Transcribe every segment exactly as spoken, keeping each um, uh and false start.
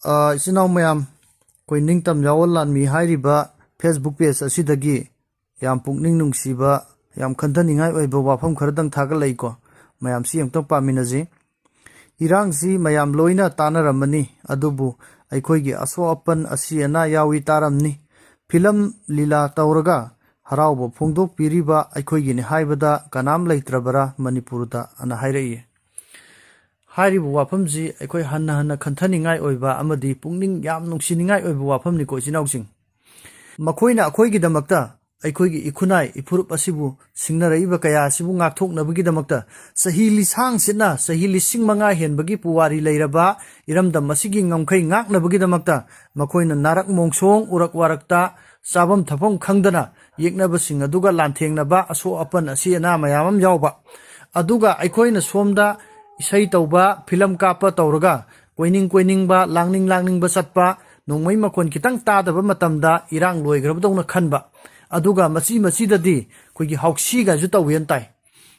ꯑ, ꯏꯆꯤꯟ ꯏꯅꯥꯎ ꯃꯌꯥꯝ, ꯑꯩꯈꯣꯏ ꯅꯤꯡꯇꯝ ꯌꯥꯑꯣꯜ ꯂꯥꯟꯃꯤ ꯍꯥꯏꯔꯤꯕ Facebook page ꯑꯁꯤꯗꯒꯤ ꯌꯥꯝ ꯄꯨꯛꯅꯤꯡ ꯅꯨꯡꯁꯤꯕ, ꯌꯥꯝ ꯈꯟꯊꯅꯤꯡꯉꯥꯏ ꯑꯣꯏꯕ ꯋꯥꯐꯝ ꯈꯔꯗꯪ ꯊꯥꯒꯠꯂꯛꯏꯀꯣ꯫ ꯃꯌꯥꯝꯁꯤ ꯑꯃꯨꯛꯇꯪ ꯄꯥꯃꯤꯟꯅꯁꯤ꯫ ꯏꯔꯥꯡꯁꯤ ꯃꯌꯥꯝ ꯂꯣꯏꯅ ꯇꯥꯅꯔꯝꯃꯅꯤ, ꯑꯗꯨꯕꯨ ꯑꯩꯈꯣꯏꯒꯤ ꯑꯁꯣꯛ ꯑꯄꯟ ꯑꯁꯤ ꯑꯅꯥ ꯌꯥꯎꯏ ꯇꯥꯔꯝꯅꯤ꯫ ꯐꯤꯂꯝ ꯂꯤꯂꯥ ꯇꯧꯔꯒ ꯍꯔꯥꯎꯕ ꯐꯣꯡꯗꯣꯛꯄꯤꯔꯤꯕ ꯑꯩꯈꯣꯏꯒꯤꯅꯤ ꯍꯥꯏꯕꯗ ꯀꯅꯥꯝ ꯂꯩꯇ꯭ꯔꯕꯔꯥ ꯃꯅꯤꯄꯨꯔꯗ, ꯑꯅ ꯍꯥꯏꯔꯛꯏ꯫ ꯍꯥꯏꯔꯤꯕ ꯋꯥꯐꯝꯁꯤ ꯑꯩꯈꯣꯏ ꯍꯟꯅ ꯍꯟꯅ ꯈꯟꯊꯅꯤꯡꯉꯥꯏ ꯑꯣꯏꯕ ꯑꯃꯗꯤ ꯄꯨꯛꯅꯤꯡ ꯌꯥꯝ ꯅꯨꯡꯁꯤꯅꯤꯡꯉꯥꯏ ꯑꯣꯏꯕ ꯋꯥꯐꯝꯅꯤꯀꯣ, ꯏꯆꯤꯟ ꯏꯅꯥꯎꯁꯤꯡ꯫ ꯃꯈꯣꯏꯅ ꯑꯩꯈꯣꯏꯒꯤꯗꯃꯛꯇ, ꯑꯩꯈꯣꯏꯒꯤ ꯏꯈꯨꯟꯅꯥꯏ ꯏꯐꯨꯔꯨꯞ ꯑꯁꯤꯕꯨ ꯁꯤꯡꯅꯔꯛꯏꯕ ꯀꯌꯥ ꯑꯁꯤꯕꯨ ꯉꯥꯛꯊꯣꯛꯅꯕꯒꯤꯗꯃꯛꯇ ꯆꯍꯤ ꯂꯤꯁꯥꯡ ꯁꯤꯠꯅ, ꯆꯍꯤ ꯂꯤꯁꯤꯡ ꯃꯉꯥ ꯍꯦꯟꯕꯒꯤ ꯄꯨꯋꯥꯔꯤ ꯂꯩꯔꯕ ꯏꯔꯝꯗꯝ ꯑꯁꯤꯒꯤ ꯉꯝꯈꯩ ꯉꯥꯛꯅꯕꯒꯤꯗꯃꯛꯇ ꯃꯈꯣꯏꯅ ꯅꯥꯔꯛ ꯃꯣꯡꯁꯣꯡ, ꯎꯔꯛ ꯋꯥꯔꯛꯇ ꯆꯥꯐꯝ ꯊꯛꯐꯝ ꯈꯪꯗꯅ ꯌꯦꯛꯅꯕꯁꯤꯡ ꯑꯗꯨꯒ ꯂꯥꯟꯊꯦꯡꯅꯕ, ꯑꯁꯣꯛ ꯑꯄꯟ ꯑꯁꯤ ꯑꯅꯥ ꯃꯌꯥꯝ ꯑꯃ ꯌꯥꯎꯕ, ꯑꯗꯨꯒ ꯑꯩꯈꯣꯏꯅ ꯁꯣꯝꯗ ꯏꯁꯩ ꯇꯧꯕ, ꯐꯤꯂꯝ ꯀꯥꯞꯄ ꯇꯧꯔꯒ ꯀꯣꯏꯅꯤꯡ ꯀꯣꯏꯅꯤꯡꯕ, ꯂꯥꯡꯅꯤꯡ ꯂꯥꯡꯅꯤꯡꯕ ꯆꯠꯄ, ꯅꯣꯡꯃꯩ ꯃꯈꯣꯟ ꯈꯤꯇꯪ ꯇꯥꯗꯕ ꯃꯇꯝꯗ ꯏꯔꯥꯡ ꯂꯣꯏꯈ꯭ꯔꯕꯗꯧꯅ ꯈꯟꯕ, ꯑꯗꯨꯒ ꯃꯆꯤ ꯃꯆꯤꯗꯗꯤ ꯑꯩꯈꯣꯏꯒꯤ ꯍꯥꯎꯁꯤꯒꯁꯨ ꯇꯧꯋꯦꯅ ꯇꯥꯏ꯫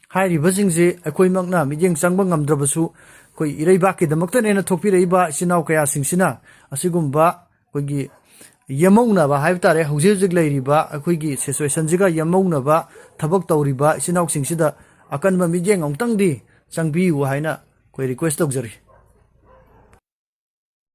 ꯍꯥꯏꯔꯤꯕꯁꯤꯡꯁꯦ ꯑꯩꯈꯣꯏꯃꯛꯅ ꯃꯤꯠꯌꯦꯡ ꯆꯪꯕ ꯉꯝꯗ꯭ꯔꯕꯁꯨ, ꯑꯩꯈꯣꯏ ꯏꯔꯩꯕꯥꯛꯀꯤꯗꯃꯛꯇꯅꯦꯅ ꯊꯣꯛꯄꯤꯔꯛꯏꯕ ꯏꯆꯤꯟ ꯏꯅꯥꯎ ꯀꯌꯥꯁꯤꯡꯁꯤꯅ ꯑꯁꯤꯒꯨꯝꯕ ꯑꯩꯈꯣꯏꯒꯤ ꯌꯦꯝꯍꯧꯅꯕ ꯍꯥꯏꯕ ꯇꯥꯔꯦ, ꯍꯧꯖꯤꯛ ꯍꯧꯖꯤꯛ ꯂꯩꯔꯤꯕ ꯑꯩꯈꯣꯏꯒꯤ situationꯁꯤꯒ ꯌꯦꯝꯍꯧꯅꯕ ꯊꯕꯛ ꯇꯧꯔꯤꯕ ꯏꯆꯤꯟ ꯏꯅꯥꯎꯁꯤꯡꯁꯤꯗ ꯑꯀꯟꯕ ꯃꯤꯠꯌꯦꯡ ꯑꯃꯨꯛꯇꯪꯗꯤ ꯆꯪꯕꯤꯌꯨ ꯍꯥꯏꯅ ꯑꯩꯈꯣꯏ request ꯇꯧꯖꯔꯤ꯫